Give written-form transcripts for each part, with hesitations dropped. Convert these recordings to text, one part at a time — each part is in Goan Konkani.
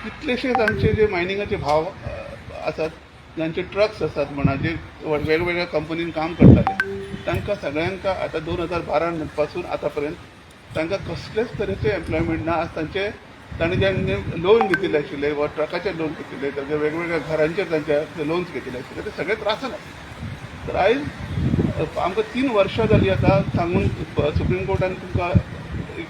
कितलेशेच आमचे जे मायनिंगाचे भाव आसात, जांचे ट्रक्स आसात म्हणा, जे वेगवेगळ्या कंपनीन काम करताले, तांकां सगळ्यांक आतां 2012 पासून आतां पर्यंत तांकां कसलेच तरेचें एम्प्लॉयमेंट ना. आज तांचे तांणी जे लोन घेतिल्ले आशिल्ले वा ट्रकाचेर लोन घेतिल्ले, तांचे वेगवेगळ्या घरांचेर तांच्या लोन्स घेतिल्ले आशिल्ले, ते सगळे त्रासान आसा. तर आयज आमकां 3 वर्सां जालीं आतां सांगून, सुप्रीम कोर्टान तुमकां एक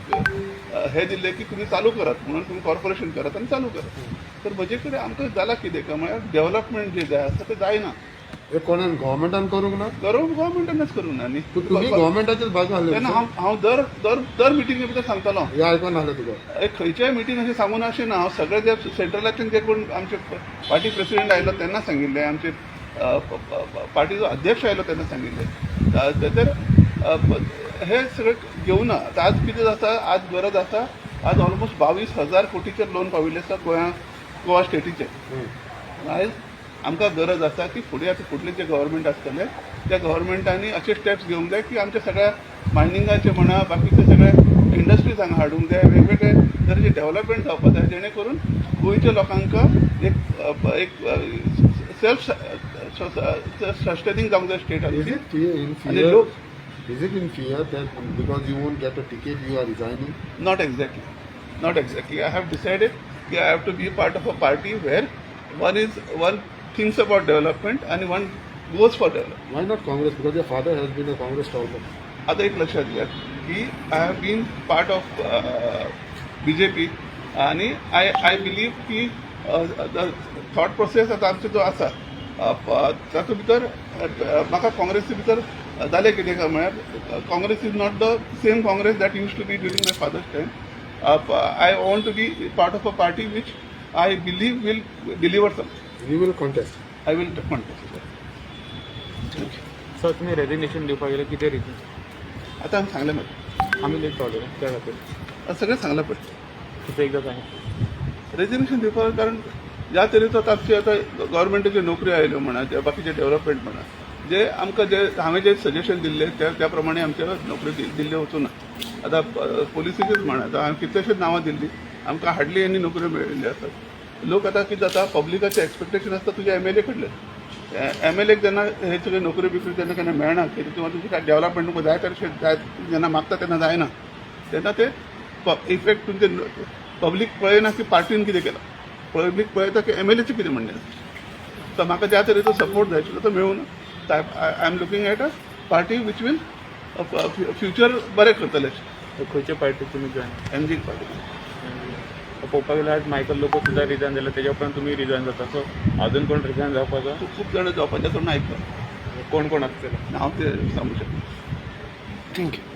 हें दिल्लें की तुमी चालू करात म्हणून, तुमी कॉर्पोरेशन करात आनी चालू करात. तर म्हजे कडेन आमकां जालां कितें काय म्हळ्यार डेव्हलपमेंट जें जाय आसा तें जायना. हे कोणान, गव्हर्मेंटान करूंक ना? गव्हर्मेंटानच करूंक ना न्ही. तुमी गव्हर्मेंटाचेच बाजू आसले. तेन्ना हांव हांव दर दर दर मिटिंगे भितर सांगतालो. हे आयकोन आसलें तुका. एक खंयच्याय मिटींग अशें सांगून अशें ना. हांव सगळे जे सेंट्रलाच्यान जे कोण आमचे पार्टी प्रेसिडेंट आयलो तेन्ना सांगिल्लें, आमचे पार्टीचो अध्यक्ष आयलो तेन्ना सांगिल्लें. तर हे सगळें घेवना. आतां आज कितें जाता, आज गरज आसा. आज ऑलमोस्ट 22,000 कोटीचेर लोन पाविल्लें आसा गोंया, गोवा स्टेटीचें. आयज आमकां गरज आसा की फुडें आतां फुडलें जें गव्हर्मेंट आसतलें त्या गव्हर्मेंटांनी अशे स्टेप्स घेवंक जाय की आमच्या सगळ्या मायनिंगाचे म्हणा, बाकीचे सगळे इंडस्ट्रीज हांगा हाडूंक जाय, वेगवेगळे तरेचे डेव्हलपमेंट जावपाक जाय, जेणे करून गोंयच्या लोकांक एक एक सेल्फ सस्टेनिंग जावंक जाय स्टेट Is आमची. It fear in आनी fear? लोक Is it in fear that because you won't get a ticket, you are resigning? Not exactly. Not exactly. I have decided that I have to be part of a party where one thinks about development and one goes for development. Why not Congress? Because your father has been a Congress stalwart. आता एक लक्षात घ्या की I have been part of BJP आणि आय I believe की the thought process आतां आमचो जो आसा तातूंत भितर म्हाका काँग्रेसी भितर जालें कितें काय म्हळ्यार, Congress is not the same Congress that used to be during my father's time. I want to be part of a party which I believe will deliver something. You will contest. I will contest. Sir, तुमी रेजिग्नेशन दिवपाक गेले, कितें रिजन? आतां आमी सांगलें मरे. आमी लेट पावले रे त्या खातीर. सगळें सांगलां पळय. तुमचें एकदां सांगा. रेजिग्नेशन दिवपाक कारण ज्या तरेचो आतां आमची आतां गव्हर्मेंटाच्यो नोकऱ्यो आयल्यो म्हणा, जे बाकीचे डेव्हलपमेंट म्हणा, जे आमकां जे हांवें जे सजेशन दिल्ले त्या त्या प्रमाणे आमच्या नोकऱ्यो दिल्ल्यो वचूना. आतां पोलिसीचेच म्हणा, आतां हांवें कितलेशेच नांवां दिल्लीं, आमकां हाडली आनी नोकऱ्यो मेळिल्ल्यो आसात. लोक आतां कितें जाता, पब्लिकाचें एक्सपेक्टेशन आसता तुज्या एमएलए कडल्यान. एमएलएक जेन्ना हे सगळे नोकऱ्यो बिकऱ्यो जेन्ना केन्ना मेळना कितें किंवा तुमचें काय डेव्हलपमेंट तुमकां जाय तशें जाय जेन्ना मागता तेन्ना जायना, तेन्ना ते इफेक्ट तुमचे पब्लीक पळयना की पार्टीन कितें केलां, पब्लीक पळयता की एमएलएचें कितें म्हणणें आसा. तर म्हाका ज्या तरेचो सपोर्ट जाय आशिल्लो तो मेळूना. I am looking at a party which will future बरें करतले. खंयच्या पार्टीक तुमी जॉयन? MG party. पळोवपाक गेल्यार आज मायकल लोबो सुद्दां रिजायन जाले, तेज्या उपरांत तुमी रिजायन जाता, सो अजून कोण रिजायन जावपाचो? खूब खूब जाणां जावपाचें आसा म्हणून आयकलां. कोण कोण आसतले? हांव ते सांगू शकना. Thank you.